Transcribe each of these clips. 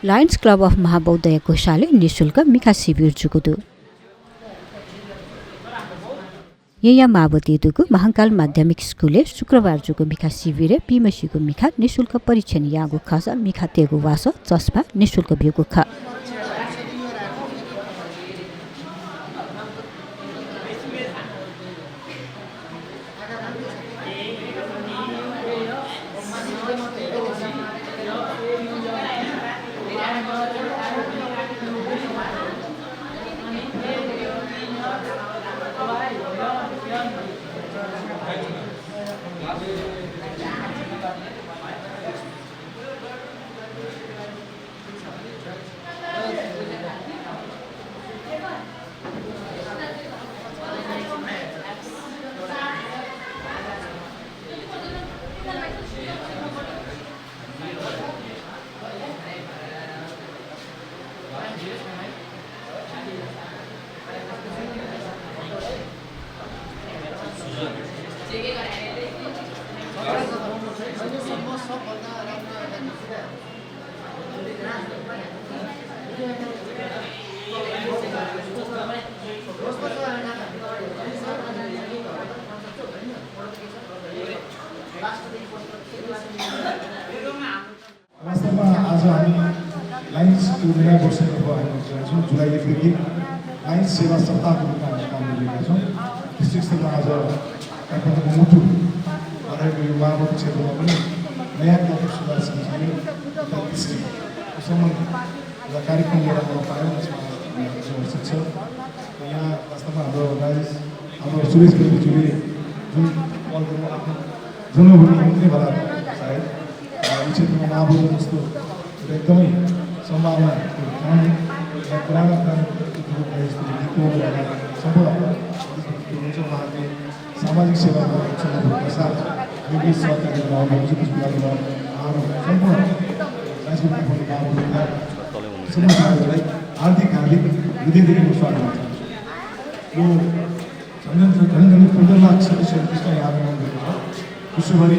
Lions club of महाबौद्धय Ghoshal निशुल्क मिखा शिविर जुगुदु यया मावतीदुगु महाकाल माध्यमिक स्कुलले शुक्रबार जुगु मिखा शिविरे पिमसीगु मिखा निशुल्क परीक्षण यागु खस मिखा तेगु वासो चस्पा निशुल्क बिगु ख वास्तवमा आज हामी लायन्सको नयाँ वर्षको हामी छौँ जुलाई 1 देखि लायन्स सेवा सप्ताहको रूपमा हामी काम गरिरहेका छौँ। विशेष स्तरमा आज काठमाडौँको मुटु रहेको यो माओवादी क्षेत्रमा पनि नयाँ क्लब सुधार सँगसँगै सम्बन्ध एउटा कार्यक्रम लिएर आउन पायौँ जसमा उपस्थित छ। यहाँ वास्तवमा हाम्रो सुरेश बेदीज्यूले जुन कलको आफ्नो जन्मभूमि मात्रै होला सायद यो क्षेत्रमा माओवादी जस्तो एकदमै सम्भावना पुरानो हुन्छ उहाँहरूले सामाजिक सेवामा उहाँको साथ विभिन्न सहकारी उहाँहरू सम्पूर्ण समूहहरूलाई हार्दिक हृदयदेखि म स्वागत गर्न चाहन्छु। यो झन् 15 लाख सदस्यहरू त्यसमा यहाँ आउनुभएको छ। विश्वभरि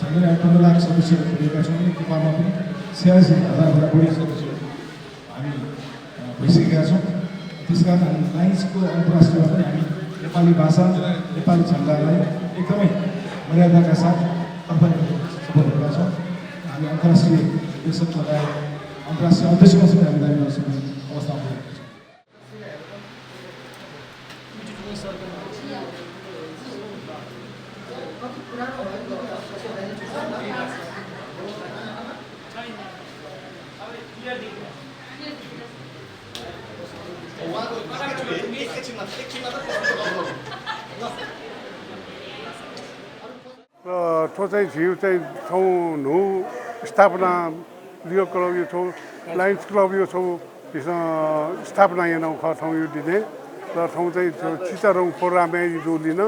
झन् 15 लाख सदस्यहरू पुगेका छौँ। नेपालमा पनि 86,000 बढी सदस्यहरू हामी भइसकेका छौँ। त्यस कारण हामी लायन्सको अन्तर्राष्ट्रियमा पनि हामी नेपाली भाषा नेपाली झन्डालाई एकदमै मर्यादाका साथ सफल भएका छौँ। हामी अन्तर्राष्ट्रिय देशक लगाएर अन्तर्राष्ट्रिय अध्यक्षमा पनि हामी दावी गर्न सक्ने अवस्थामा पुगेका छौँ। चाहिँ झिउ चाहिँ छौँ नु स्थापना लियो क्लब यो छौँ लायन्स क्लब यो छौँ स्थापना यहाँ नौ ठाउँ यो दिने र ठाउँ चाहिँ चिचारौँ प्रोग्राम जो लिन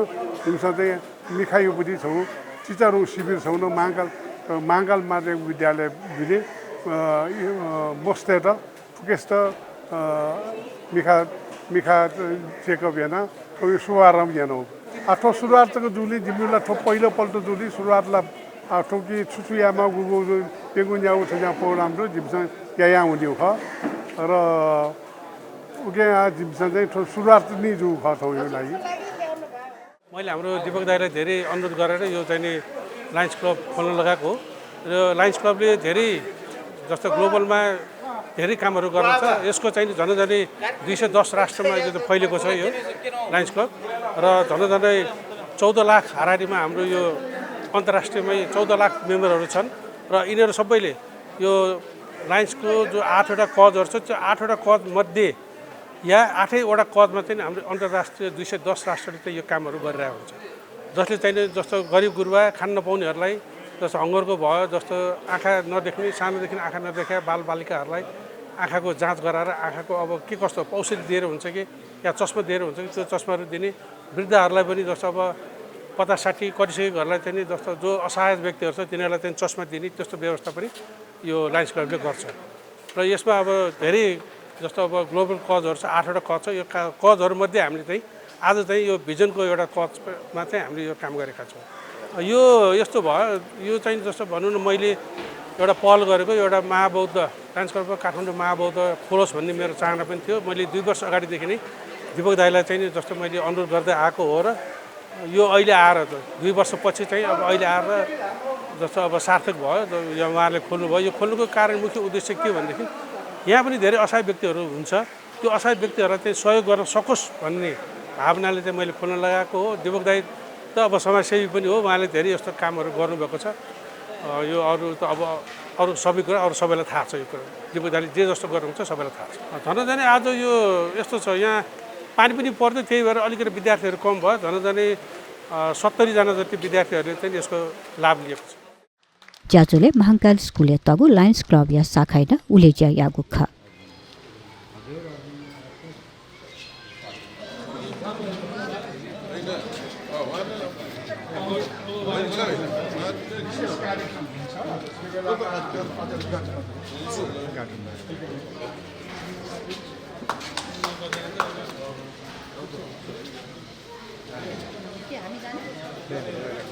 तिमीसँग चाहिँ मिखायो बुद्धि छौँ चिचारौँ शिविर छौँ न महाकाल माध्यमिक विद्यालय दिने मोस्तेट फुकेस्ट मिखा चेकअप हेर्न यो शुभारम्भ हेर्न हो आठौँ सुरुवात जुली जिम्मेला ठो पहिलोपल्ट जुली सुरुवातलाई ठोकी छुचुयामा गुगु पेगुन्या उठ यहाँ प्रोग्राम जो जिम्सँग यहाँ हुने हो र उके जिम्सँग चाहिँ सुरुवात नै जो ठाउँ यो लागि मैले हाम्रो दीपक दाइलाई धेरै अनुरोध गरेर यो चाहिँ नि लायन्स क्लब खोल्न लगाएको र लायन्स क्लबले धेरै जस्तो ग्लोबलमा धेरै कामहरू गर्नु छ। यसको चाहिँ झन्डै 210 राष्ट्रमा यो फैलिएको छ यो लायन्स क्लब र झन्डै 14 लाख हाराहारीमा हाम्रो यो अन्तर्राष्ट्रियमै 14 लाख मेम्बरहरू छन् र यिनीहरू सबैले यो लायन्सको जो 8वटा कजहरू छ त्यो 8वटा कज मध्ये या 8वटा कजमा चाहिँ हाम्रो अन्तर्राष्ट्रिय 210 राष्ट्रले चाहिँ यो कामहरू गरिरहेको हुन्छ। जसले चाहिँ जस्तो गरिब गुरुवा खान नपाउनेहरूलाई जस्तो हङ्गरको भयो जस्तो आँखा नदेख्ने सानोदेखि आँखा नदेखेका बालबालिकाहरूलाई आँखाको जाँच गराएर आँखाको अब के कस्तो औषधि दिएर हुन्छ कि या चस्मा दिएर हुन्छ कि त्यो चस्माहरू दिने वृद्धहरूलाई पनि जस्तो अब 50-60 कटिसकेकोहरूलाई चाहिँ जस्तो जो असहाय व्यक्तिहरू छ तिनीहरूलाई चाहिँ चस्मा दिने त्यस्तो व्यवस्था पनि यो लायन्स क्लबले गर्छ र यसमा अब धेरै जस्तो अब ग्लोबल कजहरू छ 8वटा कज छ। यो कजहरूमध्ये हामीले चाहिँ आज चाहिँ यो भिजनको एउटा कजमा चाहिँ हामीले यो काम गरेका छौँ। यो यस्तो भयो यो चाहिँ जस्तो भनौँ न मैले एउटा पहल गरेको एउटा महाबौद्ध लायन्स क्लब काठमाडौँ महाबौद्ध खोलोस् भन्ने मेरो चाहना पनि थियो। मैले 2 वर्ष अगाडिदेखि नै दिपक दाइलाई चाहिँ जस्तो मैले अनुरोध गर्दै आएको हो र यो अहिले आएर 2 वर्षपछि चाहिँ अब अहिले आएर जस्तो अब सार्थक भयो यो उहाँले खोल्नुभयो। यो खोल्नुको कारण मुख्य उद्देश्य के भनेदेखि यहाँ पनि धेरै असहाय व्यक्तिहरू हुन्छ, त्यो असहाय व्यक्तिहरूलाई चाहिँ सहयोग गर्न सकोस् भन्ने भावनाले चाहिँ मैले खोल्न लगाएको हो। दिपक दाइ त अब समाजसेवी पनि हो, उहाँले धेरै यस्तो कामहरू गर्नुभएको छ। यो अरू त अब अरू सबै कुरा अरू सबैलाई थाहा छ। यो कुरा दिपक दाइले जे जस्तो गर्नुहुन्छ सबैलाई थाहा छ। झन् आज यो यस्तो छ, यहाँ पानी पनि पर्दै, त्यही भएर अलिकति विद्यार्थीहरू कम भयो। झन् 70 जना जति विद्यार्थीहरूले चाहिँ यसको लाभ लिएको छ। ज्याजोले महाकाल स्कुले तगु लायन्स क्लब या शाखाइना उलेज्या यागुख हामी जाने